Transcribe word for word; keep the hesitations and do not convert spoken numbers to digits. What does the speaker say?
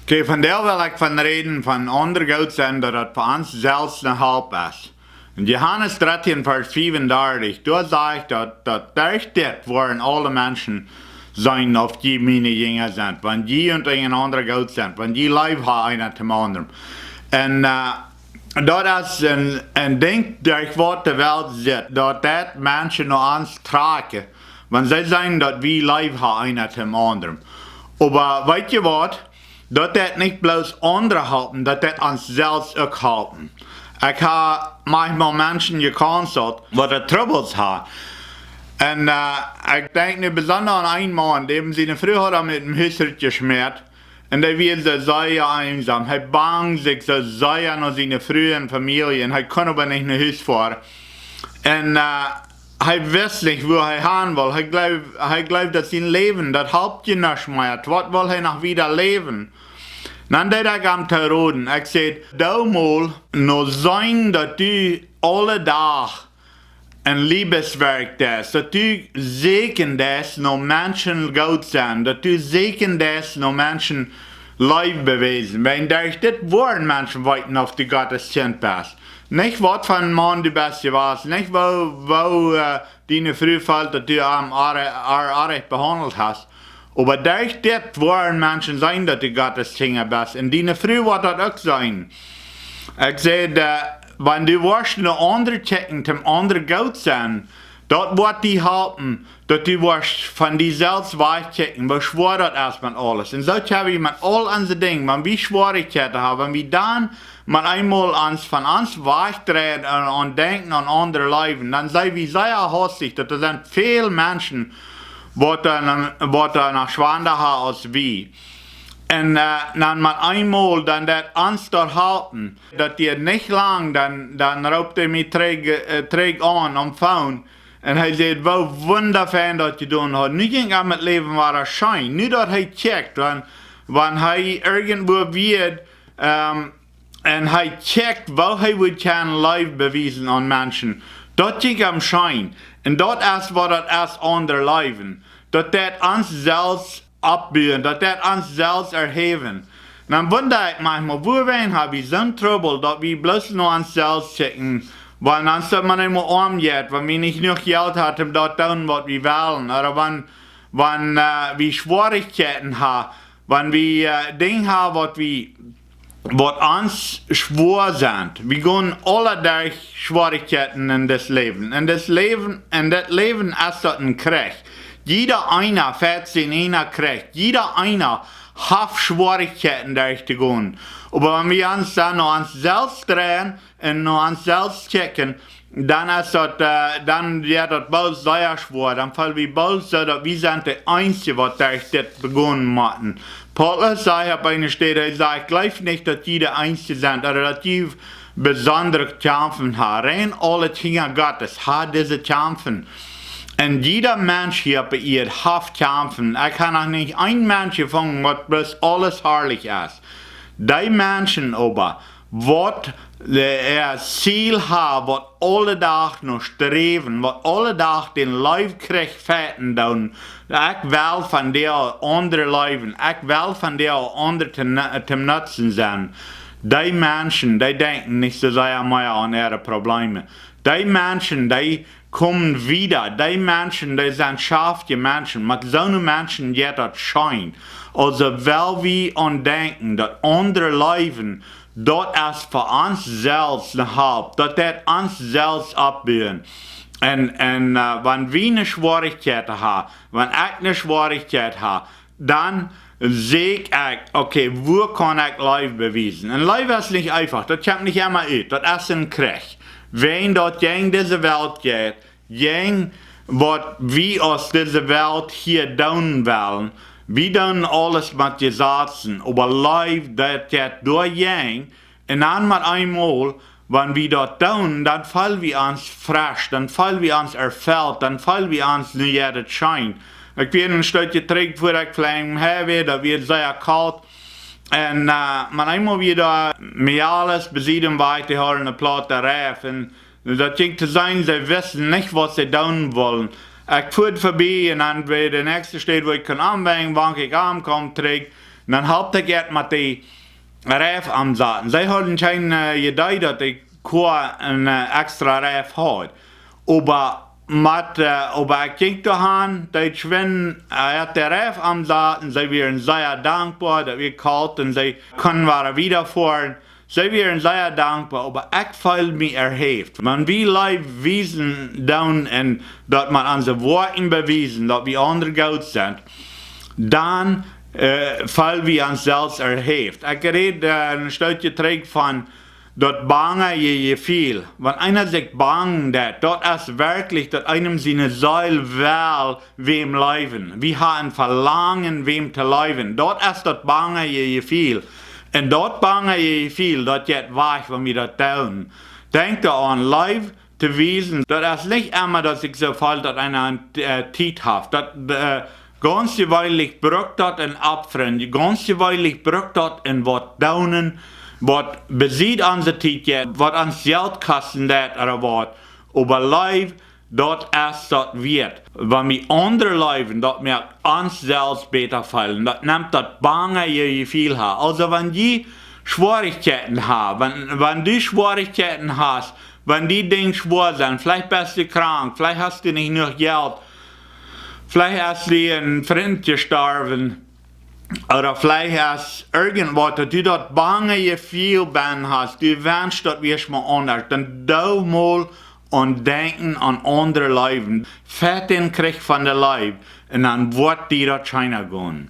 Okay, vondoag well ekj von räden, von aundre goot sennen, daut daut fa ons selfst ne Help es. En Johanes dartieen, Varsch fiefundartich, doa sajcht daut, daut derch dit woaren aule Menschen seenen, auf jie miene Jinja sent, wan jie unjarenaunda goot sent, wan jie leef haben eena dän aundren. En, äh, daut es een, een Dinkj, derch waut de Welt sitt, daut daut Menschen no ons trakjen, wan see seenen, daut wie leef haben eena dän aundren. Oba weet jie waut? Daut daut nich bloos aundre halpt, daut daut ons selfst uk halpt. Ekj hab maunchmol Menschen jecounselt, waut de Trubbels haben. En, äh, ekj denkj nu besonda aun eenen Maun, däm siene Fru haud am ut däm Hus rutjeschmäat. En dee wia soo sea eensom. Hee bangd sikj soo sea no siene Fru un Famielje. En hee kunn oba nich no Hus foaren. En, äh, hee wist nich, wua hee han wull. Hee jleewd, hee jleewd, daut sien Läwen, daut halpt je nuscht mea. Waut wull hee noch wieda läwen? Dan deed ekj am to roden. Ekj säd: "Doo mol no seenen, daut du aule Dach een Liebeswerk deist, daut du sieekjen deist no Menschen goot sennen, daut du sieekjen deist no Menschen Leew bewiesen." Wiels derch dit woaren Menschen weeten, auf du Gottes Kjint best. Nich waut fa een Maun du best jewast, nich woo, woo, äh, diene Fru felt, daut du am oa-, oa-, oajch behaundelt hast. Oba derch dit woaren Menschen seenen, daut du Gottes Kjint best. En diene Fru woat daut uk seenen. Ekj säd, äh, wan du woascht no aundre kjikjen, däm aundren goot sennen, daut woat die halpen, daut du woascht von die selfst wajchkjikjen, woo schwoa daut es met aules. En soo hab wie met aul onse Dinja, wan wie Schwierigkeiten haben, wan wie dan mau eemol ons von ons wajchdreien un, un denkjen aun aundre Läwen, dan sent wie sea hastich, daut doa sent väl Menschen, waut doa, waut doa noch schwanda haben aus wie. En, äh, dan mau eemol, dan daut ons doa halpen, daut diet nich lang, dan, dan roopt hee mie trigj, äh, trigj aun, aum Phone. En hee säd: "Woo wundafein daut jie jedonen haben. Nu jinkj am daut Läwen wada scheen." Nu daut hee kjikjt, wan, wan hee irjentwua wia, ähm, en hee kjikjt, woo hee wudd kjennen Leew bewiesen aun Menschen. Daut jinkj am scheen. En daut es, waut daut es, aundre leewen. Daut daut ons selfst oppbuen, daut daut ons selfst erhäwen. Dan wunda ekj maunchmol, wuarom hab wie soon Trubbel, daut wie bloos no ons selfst kjikjen, wan ons daut mau eemol omjeit, wan wie nich jenuach Jelt haben, om daut to doonen, waut wie wellen, ooda wan, wan, äh, wie Schwierigkeiten haben, wan wie, äh, Dinja haben, waut wie waut ons schwoa sent. Wie gonen aule derch Schwierigkeiten en dit Läwen. En dit Läwen, en dit Läwen es daut een Kjrich. Jieda eena fajcht sienen ieejnen Kjrich. Jieda eena haft Schwierigkeiten derchtogonen. Oba wan wie ons dan no ons selfst dreien un no ons selfst kjikjen, dan es daut, äh, dan, jo, daut boolt sea schwoa. Dan feel wie boolt soo, daut wie sent de eensje, waut derch dit gonen motten. Paulus sajcht opp eene Städ, hee sajcht: "Jleew nich, daut jie de eensje sent, ooda daut jie besondre Kjamfen haben. Rein aule Kjinja Gottes haben dise Kjamfen." En jieda Mensch hia opp de Ieed haft Kjamfen. Ekj hab noch nich een Mensch jefungen, waut bloos aules harlich es. Dee Menschen oba, waut de, äa Ziel haben, waut aule Dach no sträwen, waut aule Dach dän Leewkjrich fajchten doonen: "Ekj well vondoag aundre leewen, ekj well vondoag aundre to, to Nutzen sennen." Dee Menschen, dee denkjen nich soo sea mea aun äare Probleme. Dee Menschen, dee komen wieda. Dee Menschen, dee sent schaftje Menschen. Met soone Menschen jeit daut scheen. Aulsoo, wan wie aun denkjen, daut aundre leewen, daut es fa ons selfst ne Help, daut deit ons selfst oppbuen. En, en, äh, wan wie ne Schwierigkeit haben, wan ekj ne Schwierigkeit hab, dan saj ekj, okay, woo kaun ekj Leew bewiesen? En Leew es nich eefach, daut kjemt nich emma ut, daut es een Kjrich. Wan daut jäajen dise Welt jeit, jäajen waut wie aus dise Welt hia doonen wellen, wie doonen aules met Jesazen, oba Leew, daut jeit doajäajen. En dan met eemol, wan wie daut doonen, dan feel wie ons fresch, dan feel wie ons erfelt, dan feel wie ons, nu jeit et scheen. Ekj wia een Stootje trigj, ea ekj veleicht hia wia, daut wia sea kolt. En, äh, met eemol wia doa Mialis besieden, wia doa eene Plaut Reif. En daut jinkj to seenen, see wisten nich, waut see doonen wullen. Ekj fua verbie en dan bie de näakjste Städ, wua ekj kunn aunbrinjen, wank ekj aunkaum, trigj, Dan halpt ekj jet met de Reif aunsaten. See hauden kjeen Idee, daut de Koa een extra Reif haud. Oba met, oba ekj jinkj doa han, deed schwind jet de Reif aunsaten. See wieren sea dankboa, daut wia kolt un see kunnen wada wieda foaren. See wieren sea dankboa, oba ekj feeld mie erhäft. Wan wie Leew wiesen doonen un daut met onse Woakjen bewiesen, daut wie aundre goot sent, dan feeld wie ons selfst erhäft. Ekj räd een Stootje trigj von daut bange Jefiel. Wan eena sikj bangen deit, daut es werkjlich, daut eenem siene Seel well wäm leewen. Wie haben een Velangen, wäm to leewen. Daut es daut bange Jefiel. Un daut bange Jefiel, daut jeit wajch, wan wie daut doonen. Denkj doaraun, Leew to wiesen. Daut es nich emma, daut sikj soo felt, daut eena Tiet haft. Daut, gaunz jeweenlich brukt daut een Opfren. Gaunz jeweenlich brukt daut een waut doonen, waut besied onse Tiet jeit, waut ons Jelt kosten deit ooda waut. Oba Leew, daut es daut wieet. Wan wie aundre leewen, daut moakt ons selfst bäta feelen. Daut nemt daut bange Jefiel ha. Aulsoo wan jie Schwoarichkjeiten ha, wan du Schwoarichkjeiten hast, wan die Dinja schwoa sent, veleicht best du krank, veleicht hast du nich jenuach Jelt, veleicht es die een Frint jestorwen, ooda veleicht es irjentwaut, daut du daut bange Jefiel bennen hast, du wenschst, daut wia mau aundasch, dan doo mol aun denkjen aun aundre leewen. Fat dän Kjrich von de Leew, un dan woat die daut scheena gonen.